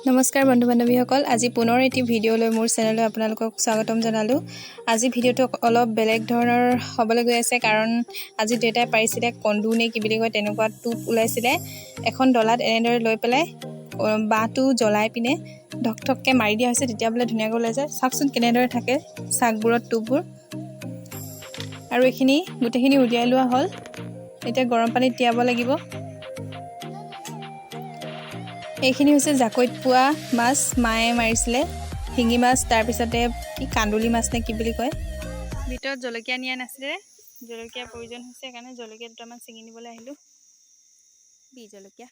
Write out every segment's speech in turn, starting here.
নমস্কাৰ বন্ধু বান্ধৱীসকল, আজি পুনৰ এটি ভিডিঅ' লৈ মোৰ চেনেললৈ আপোনালোকক স্বাগতম জনালোঁ। আজি ভিডিঅ'টো অলপ বেলেগ ধৰণৰ হ'বলৈ গৈ আছে, কাৰণ আজি দেউতাই পাৰিছিলে কন্দু নে কি বুলি কয় তেনেকুৱা টোপ ওলাইছিলে। এখন ডলাত এনেদৰে লৈ পেলাই বাঁহটো জ্বলাই পিনে ধক ধককৈ মাৰি দিয়া হৈছে, তেতিয়া বোলে ধুনীয়াকৈ ওলাই যায়। চাওকচোন কেনেদৰে থাকে চাকবোৰত টোপবোৰ। আৰু এইখিনি গোটেইখিনি উলিয়াই লোৱা হ'ল, এতিয়া গৰম পানীত তিয়াব লাগিব। এইখিনি হৈছে জাকৈত পোৱা মাছ, মায়ে মাৰিছিলে শিঙি মাছ, তাৰপিছতে কি কান্দুলি মাছ নে কি বুলি কয়। ভিতৰত জলকীয়া নিয়া নাছিলে, জলকীয়া প্ৰয়োজন হৈছে সেইকাৰণে জলকীয়া দুটামান ছিঙি নিবলৈ আহিলোঁ। বি জলকীয়া।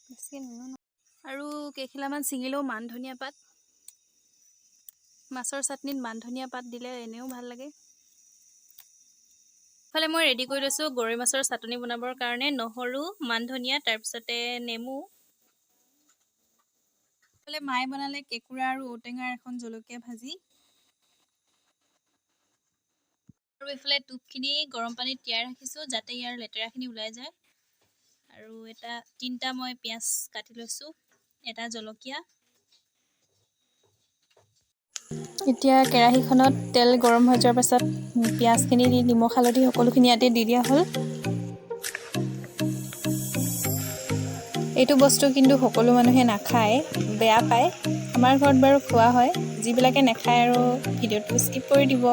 বেছিকৈ নিনো ন। আৰু কেইখিলামান ছিঙিলেও মান ধনিয়া পাত, মাছৰ চাটনিত মান ধনিয়া পাত দিলে এনেও ভাল লাগে। ইফালে মই ৰেডি কৰি লৈছোঁ গৰৈ মাছৰ চাটনি বনাবৰ কাৰণে নহৰু, মান ধনিয়া, তাৰপিছতে নেমু। ইফালে মায়ে বনালে কেঁকুৰা আৰু ঔটেঙাৰ এখন জলকীয়া ভাজি। আৰু এইফালে টোপখিনি গৰম পানীত তিয়াই ৰাখিছোঁ যাতে ইয়াৰ লেতেৰাখিনি ওলাই যায়। আৰু এটা তিনিটা মই পিঁয়াজ কাটি লৈছোঁ, এটা জলকীয়া। এতিয়া কেৰাহীখনত তেল গৰম হৈ যোৱাৰ পাছত পিঁয়াজখিনি দি নিমখ হালধি সকলোখিনি ইয়াতে দি দিয়া হ'ল। এইটো বস্তু কিন্তু সকলো মানুহে নাখায়, বেয়া পায়। আমাৰ ঘৰত বাৰু খোৱা হয়, যিবিলাকে নাখায় আৰু ভিডিঅ'টো স্কিপ কৰি দিব।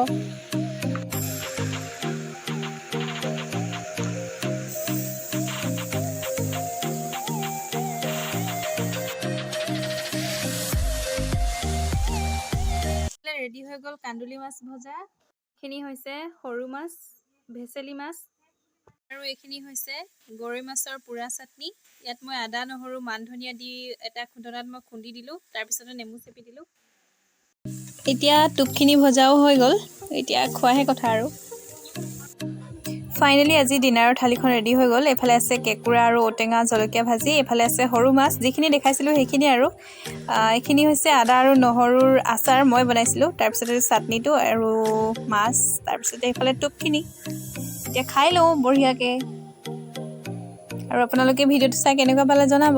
ৰেডি হৈ গ'ল কান্দুলি মাছ ভজা। এইখিনি হৈছে সৰু মাছ, ভেচেলি মাছ, আৰু এইখিনি হৈছে গৰৈ মাছৰ পোৰা চাটনি। ইয়াত মই আদা নহৰু মান ধনিয়া দি এটা খুন্দনাত মই খুন্দি দিলোঁ, তাৰপিছতে নেমু চেপি দিলোঁ। এতিয়া টোপখিনি ভজাও হৈ গ'ল, এতিয়া খোৱাহে কথা আৰু। ফাইনেলি আজি ডিনাৰৰ থালিখন ৰেডি হৈ গ'ল। এইফালে আছে কেঁকুৰা আৰু ঔটেঙা জলকীয়া ভাজি, এইফালে আছে সৰু মাছ, যিখিনি দেখাইছিলোঁ সেইখিনি আৰু। এইখিনি হৈছে আদা আৰু নহৰুৰ আচাৰ মই বনাইছিলোঁ, তাৰপিছতে চাটনিটো আৰু মাছ, তাৰপিছতে এইফালে টোপখিনি। এতিয়া খাই লওঁ বঢ়িয়াকৈ। আৰু আপোনালোকে ভিডিঅ'টো চাই কেনেকুৱা পালে জনাব।